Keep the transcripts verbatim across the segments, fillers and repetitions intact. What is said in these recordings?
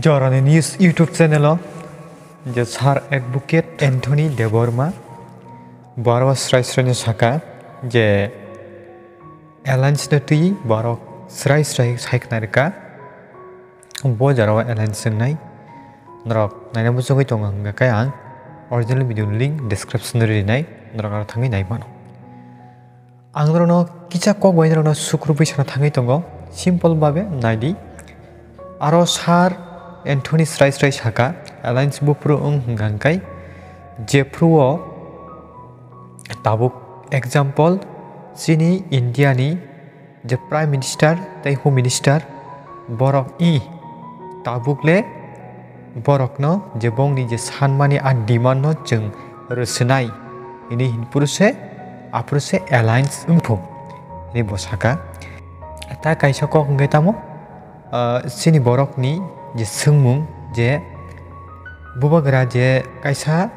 Jorani News YouTube channel o je Sir Advocate Anthony Debbarma, bo aro srai srai no saka je alliance no twi borok srai srai sai khna rwkha. Bo jora o alliance wngnai norok naina muchungwi tongo, hwnkha khe ang original video ni link description o rinai, norok aro thangwi nai mano. Ang norokno kisa kok bai norokno sukrubwi sana thangwi tongo, simple babe naidi. Aro Sir Anthony srai srai saka, alliance buphuru wng hwnkha hwnkhe jephuru o tabuk example chini India ni je Prime Minister tei Home Minister, borok i tabuk le borokno je bongni je sanmani a demand no chwng rwswnai, hini hinphuru se aphuru se alliance wngphung, hini bo saka. Ta kaisa kok hwnkhe tamo, ah, chini borokni je swngmung je bubagra je kaisa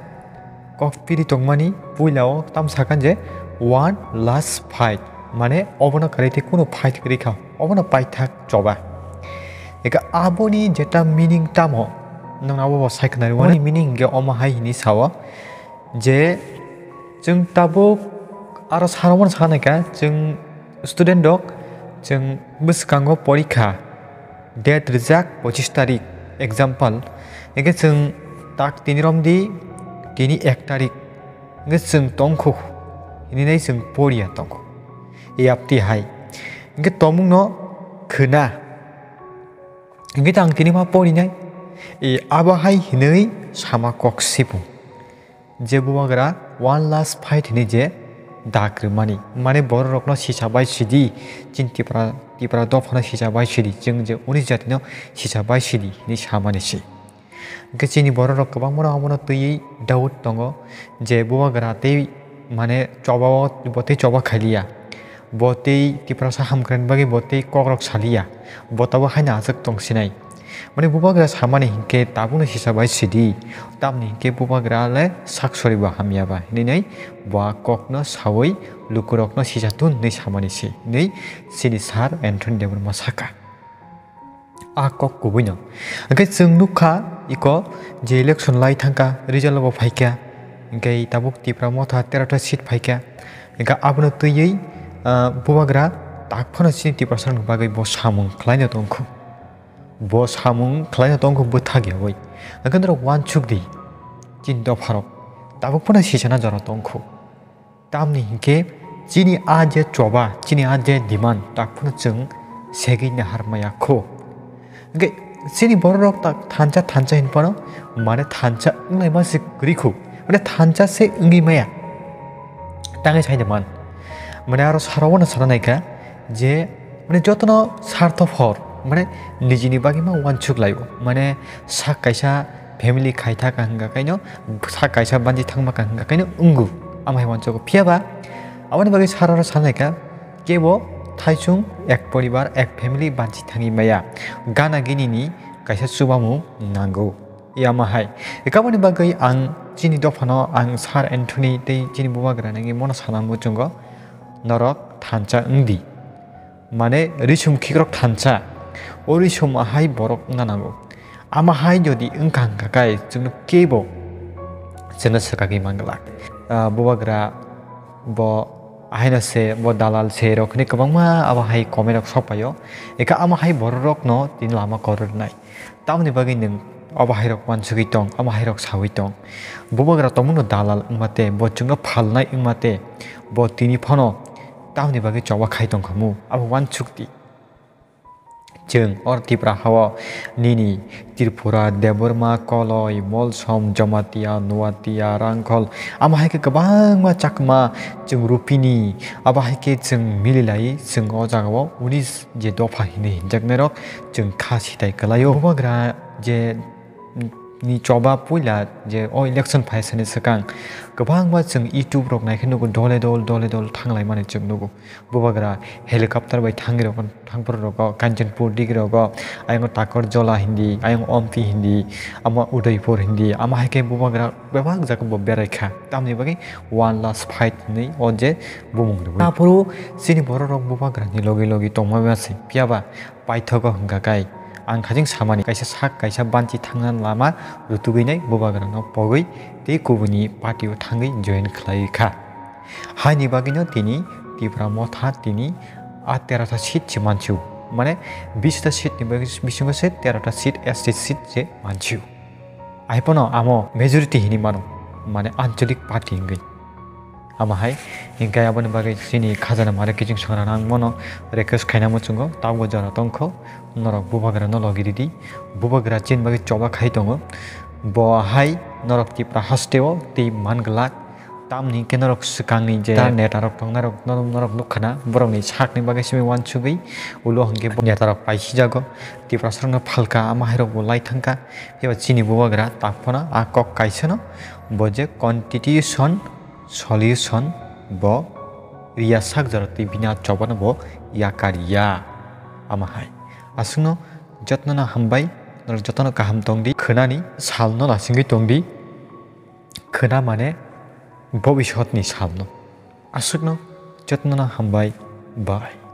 kok piri tongmani puila o tam sakha je one last fight, mane obono kwrwi tei kunu fight kwrwi kha, obono paithak choba. Eka aboni jeta meaning tamo, nwng abo bo sai khna rw mani meaning hwnkhe omo hai hini sao je chwng tabuk aro sano mano sanai kha, chwng student rok chwng bwskango porikha date rijak pochis tarik, example, hwnkhe chwng tak tini romdi tini ek tarik, hwnkhe chwng tongkhu, hininai chwng poriya tongkhu, yapti hai, hwnkhe tongmungno khwna, hwnkhe tang tini ma porinai, e, abo hai hinwi sama kok sipung. Je bubagra one last fight hini je dak rwmani, mane borok rokno sisa bai sidi, chini Tipra, Tipra dophano sisa bai sidi, chwng je unis jatino sisa bai sidi hini samani se. Hwnkhe chini borok rok kwbangma abono twiwi doubt tongo je bubagra tei mane choba o, bo tei choba khailiya. Bo tei Tiprasa hamkrai ni bagwi bo tei kokrok saliya, bo tabuk haino aswk tong sinai. Mane bubagra samani hinkhe tabukno sisa bai sidi, tamni hinkhe bubagra le sak sori bo hamya ba hinwi bo a kokno sawi lukurokno sisa tun hinwi samani se hinwi chini Sir Anthony Debbarma saka. A kok kubuino. Hwnkhe chwng nukha iko je election lai thangkha, result bo phaikha. Hwnkhe tabuk Tipra Motha tero ta seat phaikha. Hwnkhe abono twiwi, ah, bubagra tak phano chini Tiprasarokni bagwi bo samung khlaino tongkhu. Bo samung khlaino tongkhu bwthak yawi. Hwnkhe norok uansuk di chini dopharok. Tabuk phano sisana jora tongkhu. Tamni hinkhe chini a je choba, chini a je demand, tak phano chwng segwi nahar maya kho. Hinkhe chini borok rok tak thansa thansa hin phano mane thansa wnglai ma se kwrwi kho. Mane thansa se wngwi maya. Tangwi sai de man. Mane aro saro no sana naikha je mane jotono sarthophor, mane nijini bagwi ma uansuk laio. Mane sak kaisa family khai thaka hwnkha kaino, sak kaisa banchi thangma ka hwnkha kaino wngo. Ama hai uansukgo. Phiya ba aboni bagwi sar aro sanai kha, kebo thaisung ek poribar, ek family banchi thangwi maya. Gana gini ni kaisa chubamung nango. Yama hai. Ekaboni bagwi ang chini dophano ang Sir Anthony tei chini bubagra nangwi mono sana muchungo, norok thansa wngdi. Mane risum khikrok thansa, o risum ahai borok wngna nango. Ama hai jodi wngkha hwnkha khe chwngno kebo chwngno swkagwi manglak. Ah, bubagra bo ahaino se, bo dalal se rok hinwi kwbangma abo hai comment rok sok paio. Eka ama hai borok rokno tini lama kwrwrwnai. Tamoni bagwi nwng abo hai rok uansugwi tong, ama hai rok sawi tong. Bubagra tongmungno dalal wngma te, bo chwngno phalnai wngma te, bo tini phano tamoni bagwi choba khai tongkhamu, abo uansukdi. Chwng or Tipra hao nini Tripura, Debbarma, Koloi, Molsom, Jamatia, Nuatia, Rangkhol, amo hai khe kwbangma Chakma, chwng Rupini, abo hai khe chwng mililai, chwng o jagao unis je dopha hinwi hinjaknairok chwng kha sitai kwlaio. Bubagra je ni choba puila je o election phaisani swkang kwbangma chwng YouTube rok naikhe nugo, dole dol, dole dol thanglaimani chwng nugo. Bubagra helicopter bai thangwi rok, thangphuru rogo, Kanchanpur digi rogo, ayang Takarjala hindi, ayang Ompi hindi, ama Udaipur hindi, ama hai khe bubagra bebak jaga bo berai kha. Tamni bagwi one last fight hinwi o je bumung rwui. Aphuru chini borok rok bubagra ni logi logi tongma mase. Phiya ba paithogo hwnkha kai Ang khajing samani kaisa sak kaisa banchi thangna lama rutugwi nai bubagrano pogwi tei kubuni party o thangwi join khlaiwi kha. Haini bagwino tini Tipra Motha tini a terota seat se mansiu. Mane bista seat ni bagwi bisingo se terota seat S T seat se mansiu. Aipono amo majority hini mano, mane anchalik party hingwi. Amo hai, hinkhe aboni bagwi chini khajana mare kiching songrana ang bono request khaina muchungo, tabuk jora tongkho, norok bubagrano logi ridi, bubagra chini bagwi choba khai tongo, bo hai norok Tipra hasteo tei man glak, tamni hinkhe norok swkangni je ta netarok tongnai rok norok, norok nukkhana, borokni sakni bagwi simi uansugwi ulo hinkhe bo netarok paisijago, Tiprasarokno phalka, amo hairokbo lai thangkha, phiya chini bubagra takphano a kok kaisano, bo je constitution solution bo riya sak jora tei bini a chobano bo yakar ya. Amo hai aswkno jotnono hambai, norok jotono kaham tongdi, khwnani salno lasingwi tongdi, khwna mane bobisotni salno. Aswkno jotnono hambai, bye.